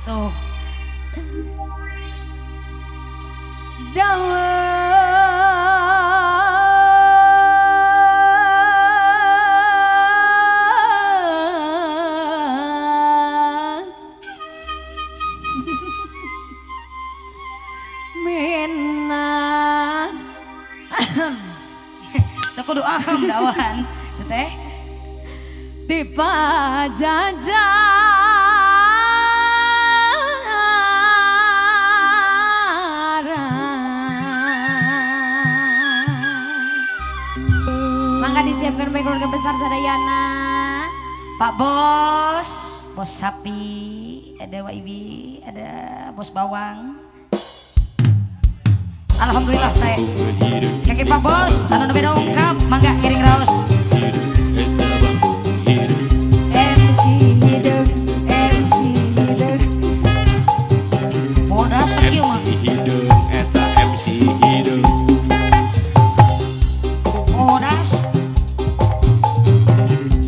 Tuh. Minan. Teu kudu aham dawan. Seteh. Di Pajajaran. Mangga disiapkan baik keluarga besar sadayana. Pak Bos, Bos Sapi, ada Waibi, ada Bos Bawang. Alhamdulillah saya. Kaki Pak Bos, anu nembe dongkap, mangga ngiring raos. MC Hideung, MC Hideung. Bodas sakieu mah. MC Hideung eta MC Hideung. Bodas.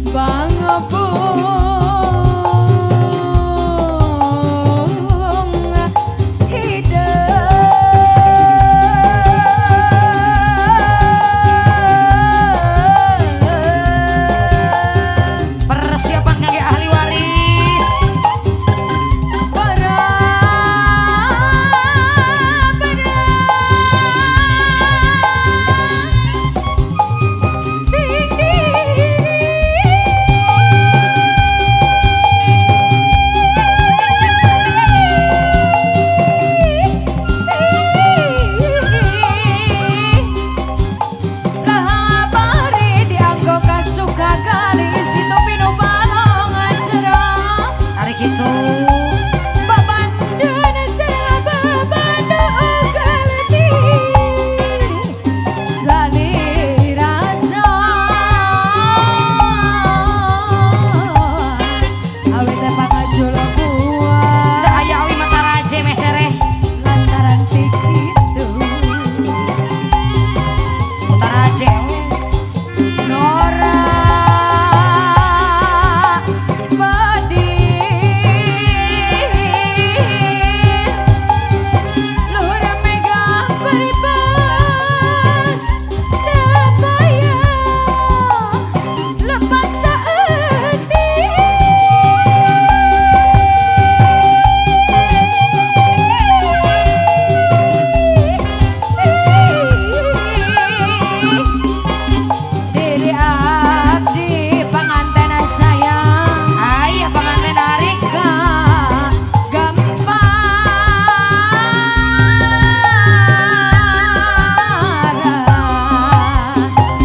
Bang Bung Hideung. Persiapan kangge ahli waris. Para Ari kitu. Teu aya awi mata raje meh tereh. Lantaran kitu Mutaraje. Sora badin luhur mega peribas dapaya lepat saeutik. Diri abdi panganten sayang Aya panganten arik. Ka gampara.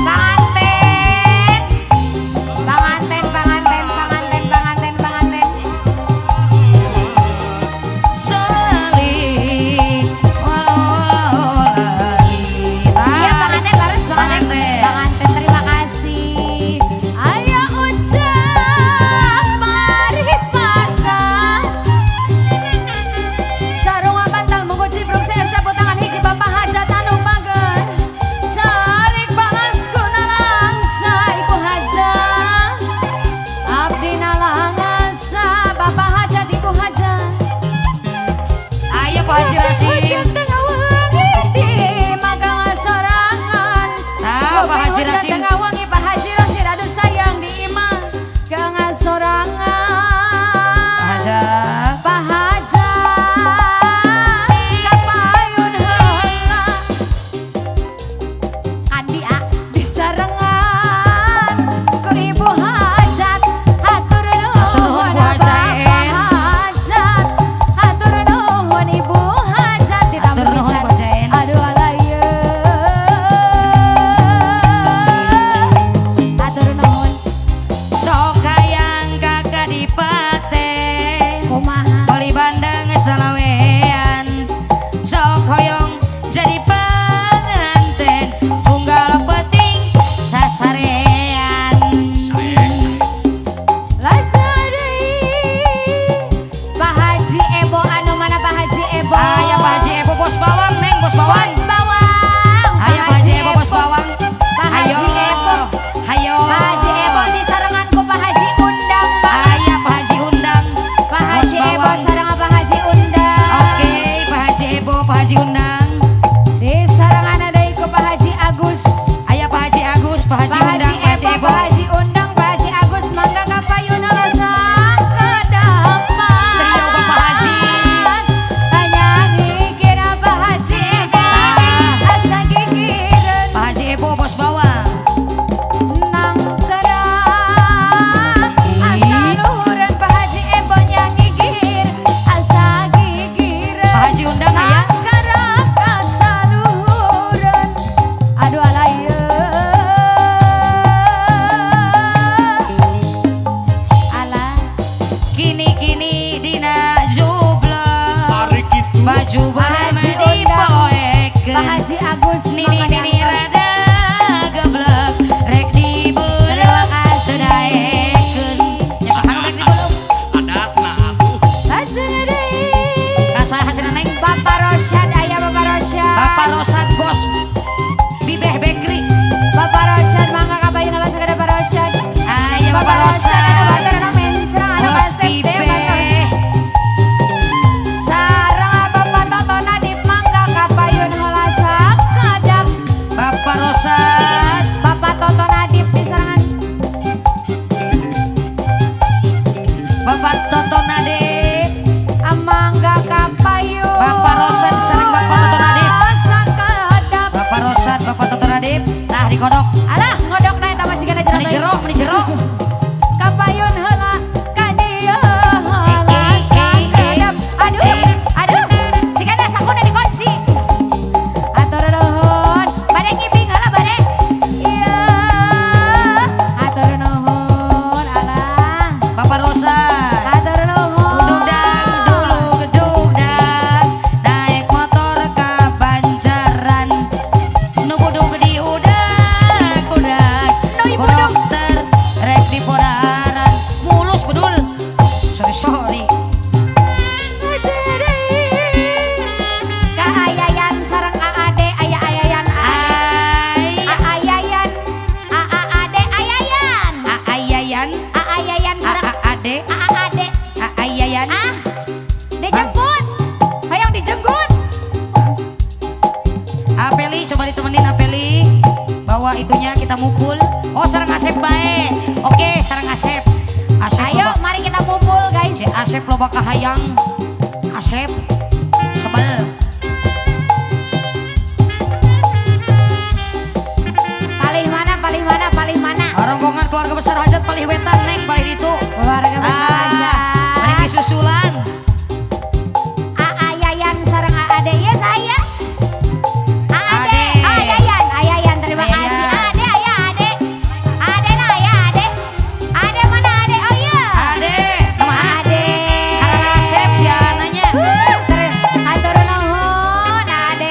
Panganten, panganten, panganten, panganten, panganten, panganten. Sali walali. Iya, panganten baris panganten. Panganten. Panganten, terima kasih. Aya ucap paripasa. Sarung bantal monggo cipruk sayap sapu tangan hiji bapak hajat anu pager. Carik balasku nalangsa iku hajat. Abdi nalangsa bapak hajat iku hajat. Aya Pak Haji Rasim. Hujan tengah wengi di magang sorangan. Ah, Pak Haji Hujan Rasim. tengah wengi Pak Haji Rasim aduh sayang di imah kenga sorangan. Hajat. Pak Hajat kapayun heula. Adi a disarengan ku Ibu Hajat hatur nuhun, nuhun Bu Hajat. Bapak Hajat hatur nuhun Ibu Hajat ditambah Hatur nuhun, pisan. Bu Hajaen. Aduh alayeu hatur nuhun. Sok hayang ka kadipaten. Kumaha? Oli bandeng salawean. Sok hoyong jadi panganten. Unggal peuting sasarean. Laja deui Pak Haji Ebo anu mana Pak Haji Ebo? Aya Pak Haji Ebo Bos Bawang neng Bos Bawang. Bos Bawang. Aya Pak Haji Ebo Bos Bawang. Pak Haji Hayo. Ebo. Hayo. Pak Haji Ebo disarengan ku Pak Haji Undang banget. Aya Pak Haji Undang. Pak Bos Haji Ebo Bawang. sareng Pak Haji Godok. Alah, ngodok na eta masih kana jero. Meni jero, meni jero. Kapayun heula ka dieu heula sakedap. Aduh, aduh. Sigana sakuna dikunci. Atur nuhun. Bade ngibing heula bade. Iya. Atur nuhun alah. Bapak Rosa. Atur nuhun. Dudang dulu gedugdang naik motor ke Banjaran. Nu budug di udag udag. Nu Ku ibudug. Dokter rek di podaran. Mulus bedul. Sorry sorry. Kaayayan sareng AAD aya ayayan Ay, AAyayan AAAD ayayan ayayan, AAyayan sareng AAD, AAAD ayayan. ah dijemput hayang dijemput. Apeli coba ditemenin Apeli. Bawa itunya kita mukul. Oh, sareng Asep bae. Oke, sareng Asep. Asep Ayo loba, mari kita mukul guys. Si Asep loba kahayang. Asep sebel. Palih mana, palih mana, palih mana? Rombongan keluarga besar hajat palih wetan neng palih ditu. Keluarga besar Ah, hajat. mending disusulan. AAyayan sareng AAD ya saya AAD. Ade. Ayayan ayayan terima Ayayan. kasih AAD ayah AD AD na ayah AD AD mana AD oh iya Ade, kemana? AD. Karena Asep si ananya. Atur nuhun AD.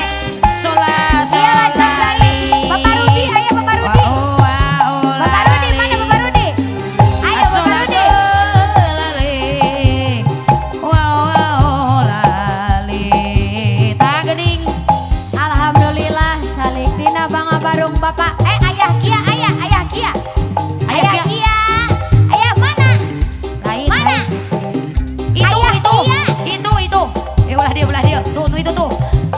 Sola Iya lancar solali. Bapak Rudi ayo Bapak Rudi. Wa wa Bapak Rudi mana Bapak Rudi? Ayo Bapak Rudi. Tagening. Alhamdulillah salik dina bang barung Bapak ayah Kia ayah ayah Kia Ayah ayah Kia ayah mana Lain, mana lain. Itu Ayah itu Kia. itu. Eh belah dia, belah dia. Tuh nu itu tuh.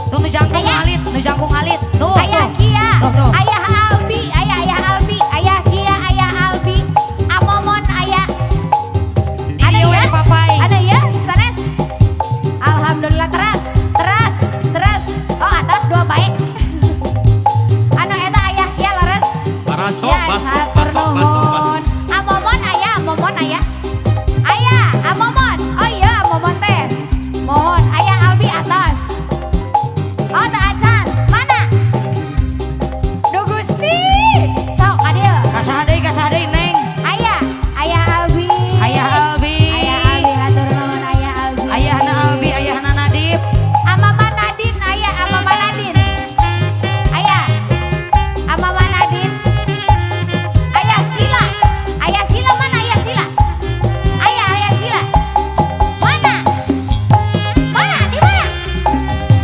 Tuh nu jangkung Ayah. alit, nu jangkung alit. Tuh. Ayah Tuh. Kia Tuh, tuh. ayah Albi ayah ayah Albi ayah Kia ayah Albi Amomon ayah Di Ada dieu ya? we papai. Ada ya sanes. Alhamdulillah teras teras teras oh atas dua baik anu eta ayah Kia leres. Baraso, Ya, baso, hatur baso, baso, baso. nuhun. Amomon ayah, amomon ayah. Ayah, amomon. Oh iya, amomon teh. Mohon, ayah Albi atas. Oh, tak acan. Mana? Duh Gusti. Sok ka dieu. Kasaha deui, kasaha deui, Neng. Ayah, ayah Albi. Ayah Albi. Ayah Albi hatur nuhun ayah Albi. Ayahna Albi, ayahna Nadib. Amama Nadine, ayah Amama Nadine. Ayah. Amama Nadine. Ayah Sila. Ayah Sila mana ayah Sila? Ayah, ayah Sila. Mana? Mana? Di mana?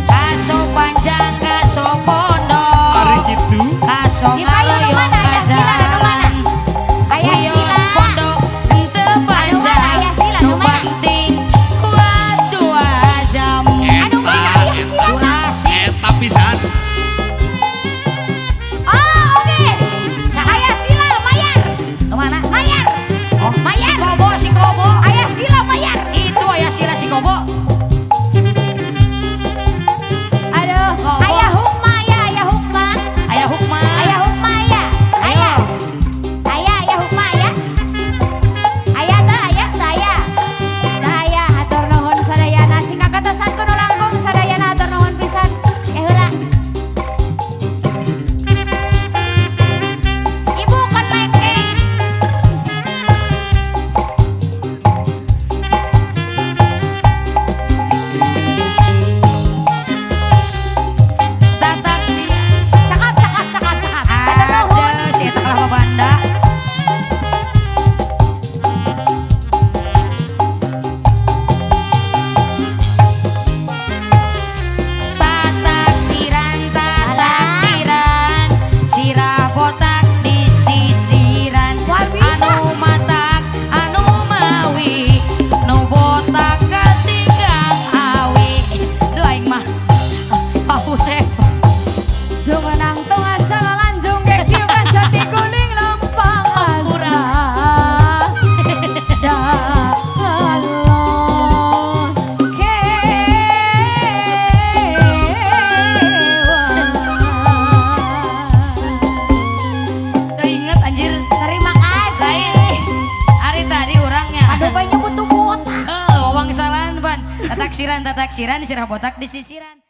Kaso panjang, kaso pondok. Ari gitu. Kaso Di payung ngaloyong mana ka ayah Sila? Di mana? jalan. Ayah Wios Sila. pondok henteu panjang. mana ayah Sila? Nu Nu mana? penting kuat 2 jam. Aduh, mana ayah Sila? Durasi. Eta pisan. Oh, oke. Ayah Sila mayar. Kemana? Mayar. Oh, Mayar. si Kobo, si Kobo. Ayah Sila mayar. Itu ayah Sila si Kobo. Aduh, Kobo. ayah Hukma, ayah, ayah Hukma. Ayah Hukma. Ayah Hukma, ayah. Ayah. Ayo. Ayah, ayah Hukma, ayah. Ayah teh, ayah teh, ayah. Teh, ayah, hatur nuhun sadayana. Sing kakatosan kudu langkung sadayana hatur nuhun pisan. Eh heula. Ibu kon main eh. Taksiran tataksiran, sirah botak disisiran.